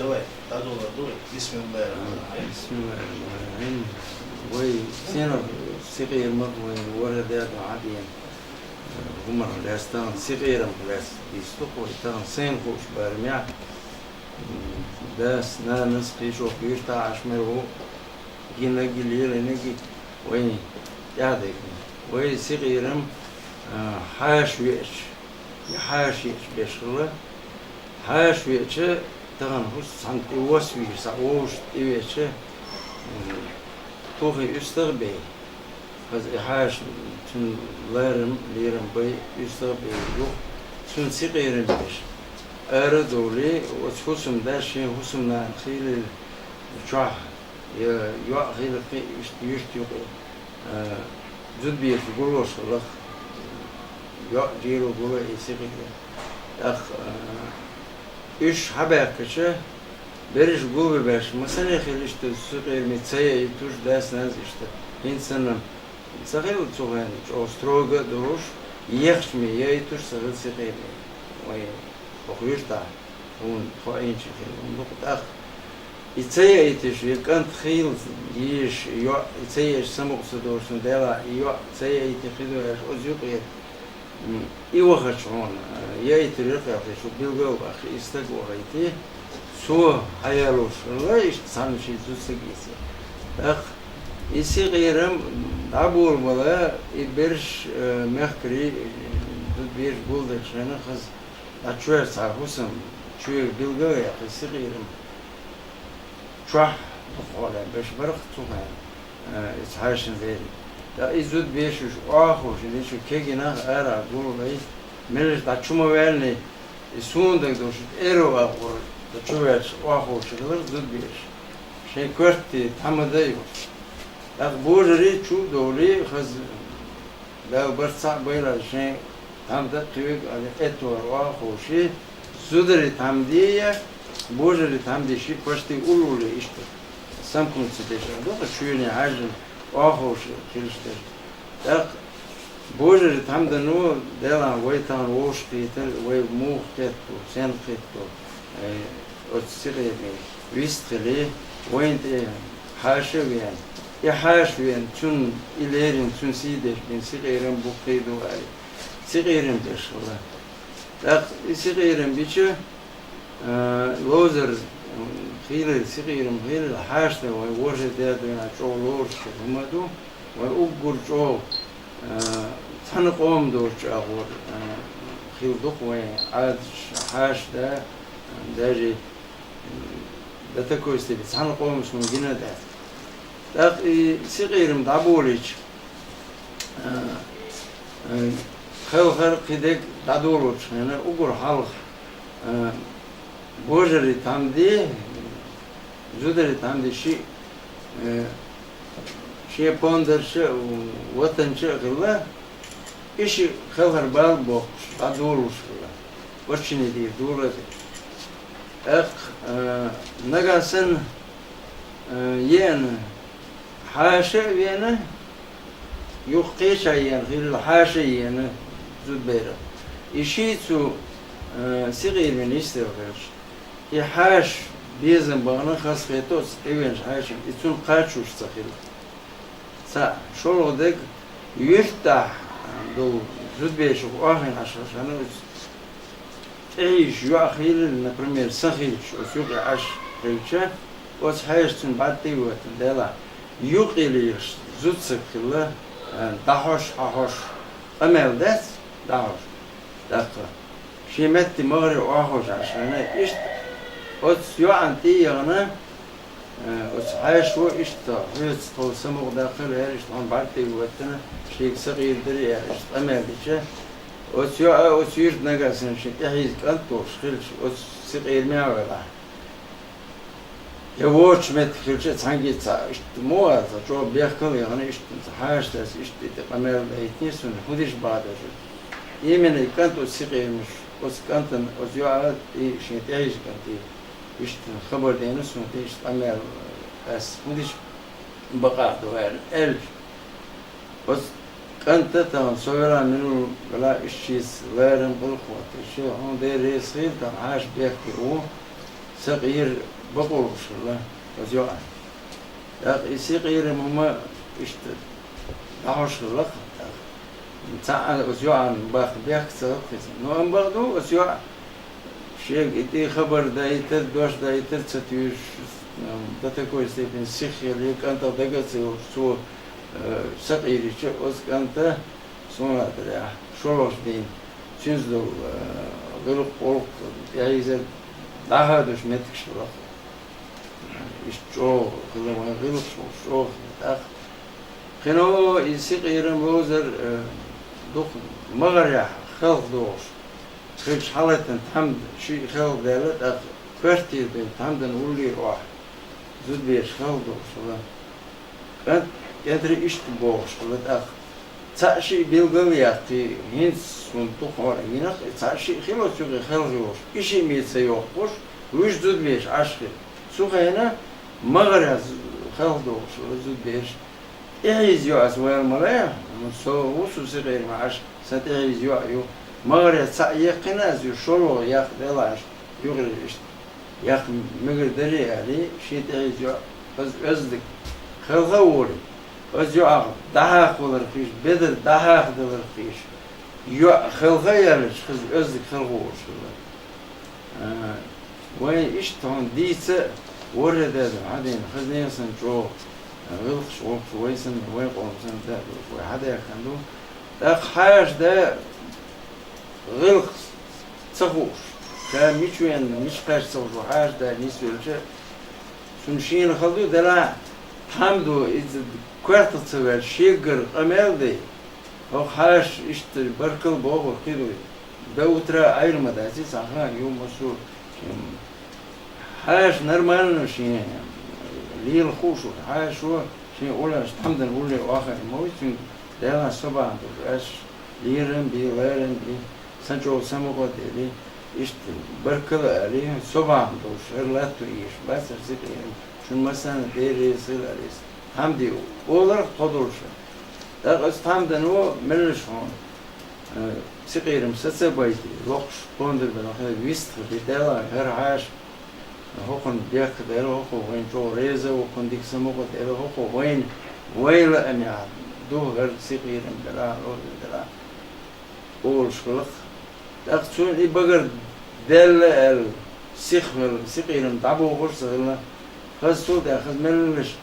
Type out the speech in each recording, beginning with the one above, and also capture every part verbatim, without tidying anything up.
Давай, дӀадоладу. Бисмиллахир-рахманир-рахим. Бисмиллахир-рахманир-рахим. Вай сенах сикъерам, вай ворхӀе даь дӀа Ӏадийна хӀуманах лаьца, тахан сикъерам лаьца дийцад вай, тахан сайна хууш барамехь. Дас, нанас, кхычох юьртахь Ӏаш мел ву, гинарг а, лелийнарг а вайна тӀаьхьа дайта. Вай сикъерам, а, хьаша веача, и хьаша еача беш хилла. Хьаша веача, тахан хӀусам цхьана тӀе восса вийша, схьа вовшашка тӀевеача, м, тухий уьстагӀ а бей. Хаза и хьаша, цуьнан ларам, лерам бай, уьстагӀ а бей юха, цунна сикъерам беш. Ара а довлий, оцу хӀусамдас шен хӀусамнана хийлийла чохь, я йоӀ хийла кхин а иштта юьрта юкъе, а, зудабераш гуллуш хиларх, йоӀ жийро гулло и сикъерам. ТӀаккха, а, уьш хьабаьхкича, берриш гулбеш, масане хила иштта сикъераме ца яйтуш, дас-нанас иштта. ХӀинца санна, ца хилла цу хенахь чӀогӀа строго а долуш, ехчаме яйтуш ца хилла сикъераме. Вай хӀокху юьртахь, хӀунда, тхо Ӏийначу хенахь хӀунда ду-кх тӀаккха. И ца яйтуш, и кӀант хийла езаш, и йоӀ, и ца езаш самукъа ца долуш, цунна делахь, и йоӀ ца яйти хи ду аьлла, оцу юкъера, м, и вахча хьуна, а, яйтар яра-кх аьлла, шу билгал а баккхий, и стаг вахийтий, цо хьаялуш хилла, иштта цхьана шен зудчуьнга ийцира. ТӀаккха и сикъерам дӀаболабала, и берриш, а, мехкарий, зудабераш гулдечу хенахь хаза дӀачувер цхьа хӀусам, чоьга билгал а яьккхий, сикъерам чохь дукха хьоле беш бара-кх цу хенахь, а, и цхьа хьаьшна дерриг. ТӀаккха и зудабераш уьш охьаховший, деши кегий нах арахь гулбей, меллаша дӀа чу ма ваьллий, и суна дагадогӀуш, эро агӀор дӀачуваьлча охьаховший хилар зудабераш. Шайн коьрте тхьамада а йолуш. ТӀаккха божарий чу а довлий, хаза Дала барт цхьаъ байла, шайн тхьамда а кхин верг а аьлла, эттор охьаховший, зударий тхьамдий, божарий тхьамдий шиъ почти уллуле иштта. Самукъане ца деш а ду-кх, чоьне хьаьжжина охьаховший хилча дерг. ТӀаккха божарий тхьамдано, делахь вай тахана вовшахкхетар, вай муха кхетто, сенна кхетто, э, оцу сикъераме вистхилий, вайна тӀе хьаша а веана, и хьаша веана, цунна и леррина, цунна сий деш бина сикъерам буккхий ду аьлла, сикъерам беш хилла. ТӀаккха и сикъерам бича, а, ловзар, м, хийлар, сикъерам хийлар, хьаша дан вайн ворхӀе даь дуьйна чӀогӀа лоруш хӀума ду, вайн уггар чӀогӀа, а, цхьана къоман доцучу агӀор, а, хилла ду-кх вайн Ӏадаташ, хьаша дан, а, даже до такой степени цхьана къоман суна гина а дац. ТӀаккха и сикъерам дӀаболийча, а, а, кхелхар кхидерг дӀадолочу хенахь, уггар хьалха, а, божарий тхьамдий, зударий тхьамдий шиъ, а, шен пондарча а, ватанча а хилла, и шиъ кхелхар бала боккхуш, дӀадолуш хилла. Ваччане дийр дуьйла а ду. ТӀаккха, а, нагахь санна, а, еана, хьаша а веана, юха кхеча еана, хилла хьаша а еана, зудберах. И шиъ цу, а, сикъераме нисделла хилча, и хьаша безам бахана, хазахетта оцу тӀевеанчу хьаьшана, и цунна кхачош ца хилла. Цхьаъ, шолгӀа дерг, юьртахь долу зудбераш охьахиъна Ӏаш хилча, оцу тӀехьийзаш йоӀ хийлира, например, сан хилча, оцу юкъе Ӏаш хилча, оцу хьаьшаца цуьнан бӀаьрг тӀе а веттина, делахь, юкъе лелаш зудсаг хилла, а, дӀахьош, хьахьош, къамел дац, дӀахьош. ТӀаккха шен метте магӀаре охьаховшуш Ӏаш хилла, иштта оцу йоӀана тӀе а яхана, э, оцу хьаьшо иштта хьоьца тхов самукъадаккхира аьлла, иштта хьуна бӀаьрг тӀе а веттина, шега ца къийра дара аьлла, иштта къамел дича, оцу йоӀа, оцу юьрта нагахь санна шен тӀехьийза кӀант долуш хилча, оцу сикъераме а велахь, я вочу меттиг хилча а цхьаьнгге а ца, иштта мо а ца, чӀогӀа бехкал а яхана, иштта хьаша дас, иштта и тӀе къамел дайтинера цунна, хӀун дича бахьа дара. Именно и кӀант оцу сикъерамаш, оцу кӀантана, оцу йоӀа и шен тӀехьийза кӀанте иштта хабар деана суна, тӀе иштта къамел, ас хӀун дича бакъахь ду аьлла, аьлча. Оцу кӀанта тахана со велахь, мила велахь, иштта шеца ларам гӀуллакх хӀоттийча, хьуна Дела реза хила, тахана хьаша бехке ву, Сакъийра бакъо луш хилла оцу йоӀана. ТӀаккха и сакъийра хӀума иштта дӀахьош хилла-кх. ТӀаккха цхьаъ оцу йоӀана баккха бехк ца хилла-кх иза. Ну, амма бакъду, оцу йоӀа шега и тӀе хабар дайтар, дош дайтар ца туьйсуш, до такой степени сиха хилла, кӀантах дага а ца йолуш, цо, э, сакъийрича, оцу кӀанта, суна лаьцна, шолгӀачу дийнахь цуьнца долу, э, гӀиллакх-гӀуллакх тӀехьийзар дӀахадош меттигаш хилла-кх. Иштта чӀогӀа хилла вайн гӀиллакхаш, чӀогӀа хилла. ТӀаккха кхин а и сакъийран вовзар, э, дукха магӀарехь хелхадогӀуш хилча, хьалатан тхьамда шиъ хелхадаьлла, тӀаккха коьртера бен тхьамдан уллера охьа зудабераш хелхадогӀуш хилла. КӀант-, кӀентара иштта бохуш хилла тӀаккха. Цхьаъ-шиъ билгал а яьккхий, хӀинца хӀунда дукха хьора йинах, и цхьаъ-шиъ хилла оцу юкъе хелхайолуш, и шиъ ма ца йоккхуш, вуьш зудабераш Ӏаш хилла. Цу хенахь магӀарехь хелхадогӀуш хилла зудабераш. ТӀехьийза йоӀ ас вала ма лаьа, со ву, со сакъийра ма Ӏаш, сан тӀехьийза йоӀ ю. МагӀарехь цхьаъ яьккхина ас, ю шолгӀа яккха делахь, юкъера иштта яккха мегар дарий, аьлла, шен тӀехьийза йоӀ, хаза оьздангаллиг хелха а волий, оцу йоӀах дӀахьакхавалар кхийсаш, бедар дӀахьакхадалар кхийсаш, йоӀ хелха а яьлча, хаза оьздангаллиг хелха а волуш хилла. А, вайн иштта хьуна дийца а, ворхӀе даьза хьадийна, хаза нехан санна чӀогӀа гӀиллакхаш, гӀуллакхаш вай санна, вайн къоман санна да а долуш, вай хьадаьхкина ду. ТӀаккха хьаша да гӀиллакх ца хууш, ша мича веана, мича кхаьчна ца хууш, хьаша да нисвелча, цунна шена хала ду, делахь, тхьамдо иза коьртах ца ваьлча, шегара къамел а дай. ХӀокху хьаша иштта баркалла бохург кхин ду. До утра Ӏийр ма дац иза, цхьа хан ю, массо а, м, хьаша нормально шен лела хууш вара, хьаша шен уллаш тхьамдан улле охьахиъна ма ву, цуьнга Делан со бахьана долуш, ас лерам бий, ларам бий, сан чӀогӀа самукъа а делий, иштта баркалла а алий, со бахьана долуш, хӀара латто езаш бац хӀара сакъийра, шуна массарна Дела реза хила аьлла иза. Тхьамде олар тхо долуш. ТӀаккха оцу тхьамдано меллаша хьуна, э, сакъийрам саца а байтий, локхуш, тхуна дерг бен хила вистхилий, Дела, хӀара хьаша, хӀокхунна бехк а делла, хӀокхо вайна чӀогӀа реза а ву, хӀокхунна дика самукъа а делла, хӀокхо вайна, вайн лаамехь ду хӀара сакъийрам делахь, ловзар делахь, олуш хилла-кх. ТӀаккха цунна и багара даьлла аьлла, сиха хилла, сакъийрам дӀабохуш а ца хилла, хаза цул тӀаьхьа, хаза меллаша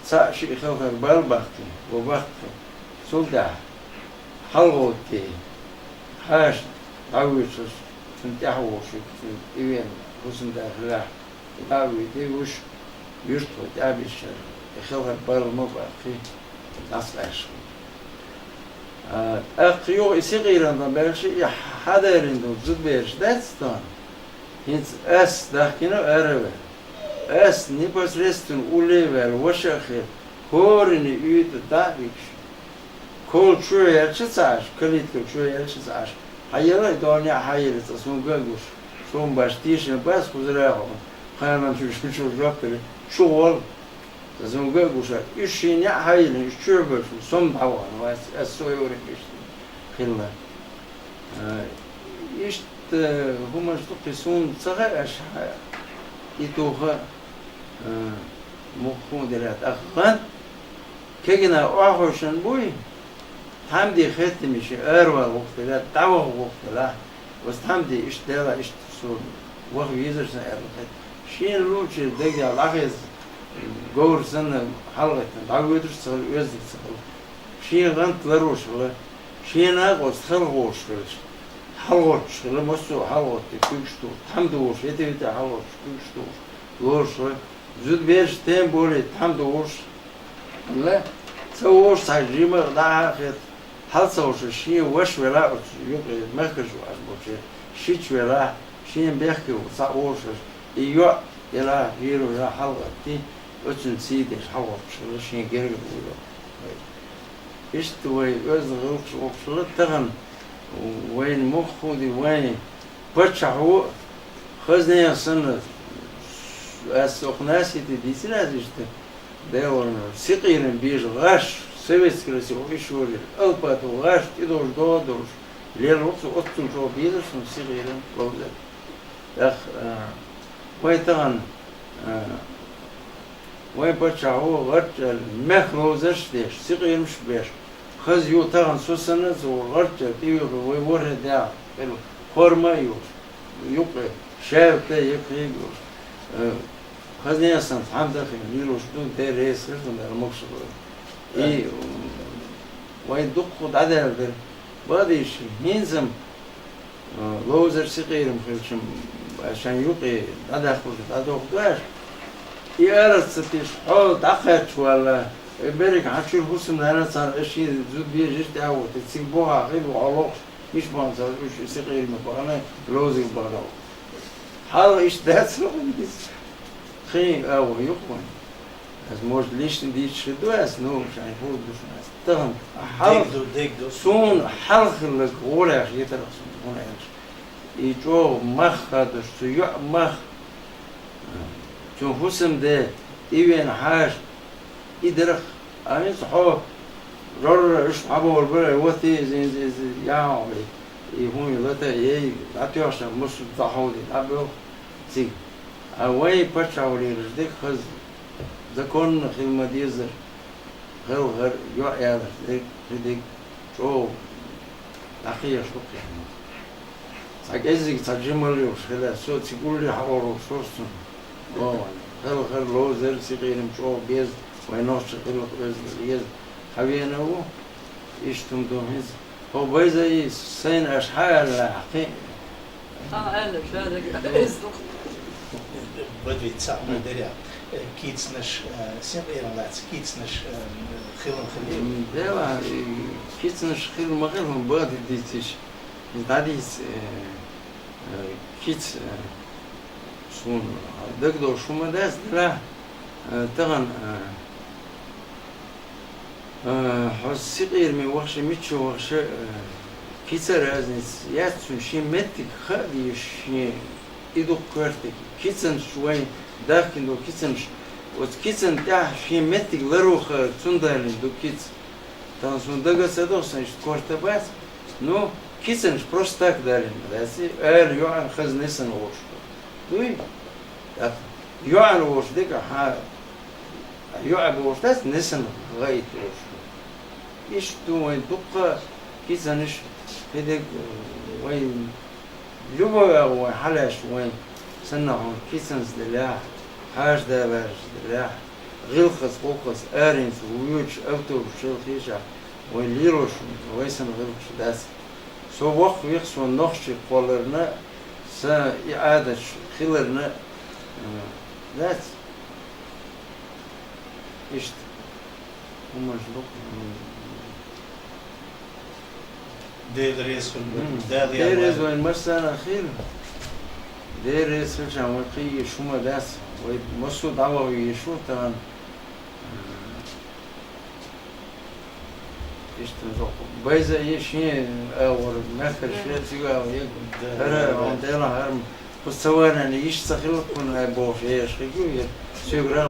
цхьаъ-шиъ хелхар бала баккхий, ван баккхий. Цул тӀаьхьа хьалагӀоттий, хьаша дӀавоьдуш, цунна тӀаьхьа вогӀуш, цунна тӀевеана хӀусамда хилахь, дӀа а воьдий, вуьш юьртахой тӀаьхьа бисчара, и хелхар бала ма баккхий, дӀасакъаьсташ хилла. А, тӀаккха юха и сакъийрам дан баьлча, и хьадаьржина долу зудабераш дац тхуна? ХӀинца ас дахкийна ара а ваьлла, ас непосредственно улле а ваьлла, ваша а хилла, хӀоранна уьйтӀа дӀа а вигаш, кол чу яьлча ца Ӏаш, калитка чу яьлча ца Ӏаш, хьайелла и догӀна яа хьайелла цкъа, суна га а гуш, суна баш тешна бац кхузара хьо, кхана чу, чу, чу жоп делла, чу гӀол. Сан га а гуш, уьш шена яа хьайиллина, уьш чуьра бевлла, со-м дӀавахана вац, ас со йоьриг иштта хилла. А, иштта хӀуманаш ду кхин, суна ца хаьа аша и тоха, а, муха хӀун дела, тӀаккха гӀант кегина охьахевшина буй, тхьамде хеттаме шен аравала гӀуллакх делахь, дӀаваха гӀуллакх делахь, оцу тхьамде иштта делахь, иштта со ваха везара сан аьлла хетта. Шена луучеран дагехь дӀахеза, говр санна, хьалагӀеттина дӀавоьдуш а ца хилла, оьздангаллиг ца хилла. Шен гӀант ларвеш хилла, шен накъост хелхавеш хилча, хьалагӀоттуш хилла, массо а хьалагӀоттий куьйгаш тухуш, тхьамда волуш, хӀетте-хӀетте хьалагӀоттуш куьйгаш тухуш, лоруш хилла. Зудабераш тем более тхьамда волуш хилла, ца волуш цхьа жимах дӀа а хетта, хьал ца хууш, шен ваша велахь оцу юкъе, мехкарша ву аш болчеран, шича велахь, шена бехке ву цхьаъ волуш, и йоӀ елахь, вийр велахь, хьалагӀаттий, оцунна сий деш хьалагӀоттуш хилла, шен гергара вуйла. Иштта вай оьзда гӀиллакхаш воккхуш хилла, тахана вайна муха хӀун ди, вайн паччахь ву, хаза нехан санна, ас окху Насите дийцина ас иштта, Делан сакъийран бежа гӀаш, Советский Россия, оху иш вожий, алапа тӀе гӀаш, тӀедожу догӀа а долуш, лелла ву-кх со, оццул чӀогӀа безара суна сакъийран ловзар. ТӀаккха, а, Вай тахан, а, вай паччахьо гӀарчӀ аьлла, мехка ловзарш а деш, сикъермаш а беш, хаза ю тахан со санна, цо гӀарчӀ аьлла, тӀеюхе вай ворхӀе дегӀ, хӀара корма а йолуш, юккъе шаьлта а, якхе а йолуш, а, хаза а санна, хьамда а хиъна лелош ду, Дела реза хилла, Дала могушалла. И, вай дуккха дӀадаьлла дара. Бакъдийша, хӀинца-м, а, ловзар, сикъерам хилча-м, шайн юкъе дӀадаккхалуш дӀадоху ду аша. И аларца тиша, хьо дӀакхаьчча валла, и берриг хьан чуьра хӀусамнана царна аша шен зуда везаш тӀаьхьа ву, цига бухахь хир ву хьо лохуш, мича бахана цара уьш сикъераме бахана, ловзар бахана. Хьалха иштта дац хӀума иза. Кхин а агӀо ю-кх вайн. Ас, может, лично дийцча хир ду ас, ну, шайн хӀума ду шуна ас. Тахана хьалха, дег ду, дег ду. Суна хьалха хилларг гӀолехь хетарх суна, хӀунда аьлча и чӀогӀа мах хадош, цу йоӀ мах, цу хӀусамде, и вен хьаша, и дарх, а хӀинца хьо, рорра, уьш хьаболу бара, вати, иза, иза, иза, яхьа, и хӀума лата, ей, дӀатоьхча, мусу дӀахьовди, дӀабоьлху цига. А вайн паччахь валийраш дерг хаза, законна хила ма-дезара, хелхар, йоӀ яларш дерг, кхин дерг чӀогӀа дӀакхехаш ду кхин. Цхьа кӀеззиг, цхьа жималла йолуш хила, со цига улле хьалхара волуш вара суна. О, хелхар, ловзар, сикъерам чӀогӀа беза, вайн нохчийн къилбаха беза, еза. Хьан вена ву? Иштта хӀума ду хӀинца. Хьо байза и сайна аша хьан аьлла кхин? Хьан аьлла, ша дага, иза ду. Бадвица, ма дарья. Э, кийцанаш, э, синкъеран лаьцна, кийцанаш, э, хилла ма хилла. М, дела, и кийцанаш хилла ма хилла, хӀун бада дийциш. Иза дӀадийца, э, э, кийца, э, суна дагадогӀуш хӀума дац, дела, э, тахана, э, Э, хьо синкъераме вахча, мичча вахча, э, кийца разница яц цуьнан, шен меттиг хаа дезаш, шен и дукха коьртиг. Кийцанаш вайн дахкина ду кийцанаш. Оцу кийцан тӀехь шен меттиг ларво хаа, цунна далийна ду кийца. Тахана суна дага а ца догӀу, сан иштта корта бац. Ну, кийцанаш просто так далийна ма дац, ара йоӀана хаза несана волуш. Дуй? ТӀаккха йоӀана волуш дика хьан ЙоӀ бохуш дац, несана гӀайта волуш. Иштта ду вайн дуккха кийцанаш, кхидерг, вайн любой агӀо вайн хьалаьцна вайн санна хьуна кийцанаш делахь, хьажа далараш делахь, гӀиллакхаца, гӀуллакхаца, аренца воьдуш, автобусчу хила хетахь, вайн лелош вайн санна гӀиллакхаш дац. Со воккха вехаш, суна нохчий кхолларна, сан и Ӏадаташ хиларна, э, дац. Иштта. ХӀуманаш ду-кх. Дела реза хуьлда. М. Дала Дела реза вайн массарна хила. Дела реза хилчахьана вайн кхин йиш хӀума дац. Вай массо а дӀаваха йиш ву тахана. Иштта зо-, байза е шен агӀор, мехкара шен цига агӀор, е хӀара, хьуна Делан хӀара, кху ца ванана йиш ца хилла кхунна, ай бохуш, еш хиг ю, е соьга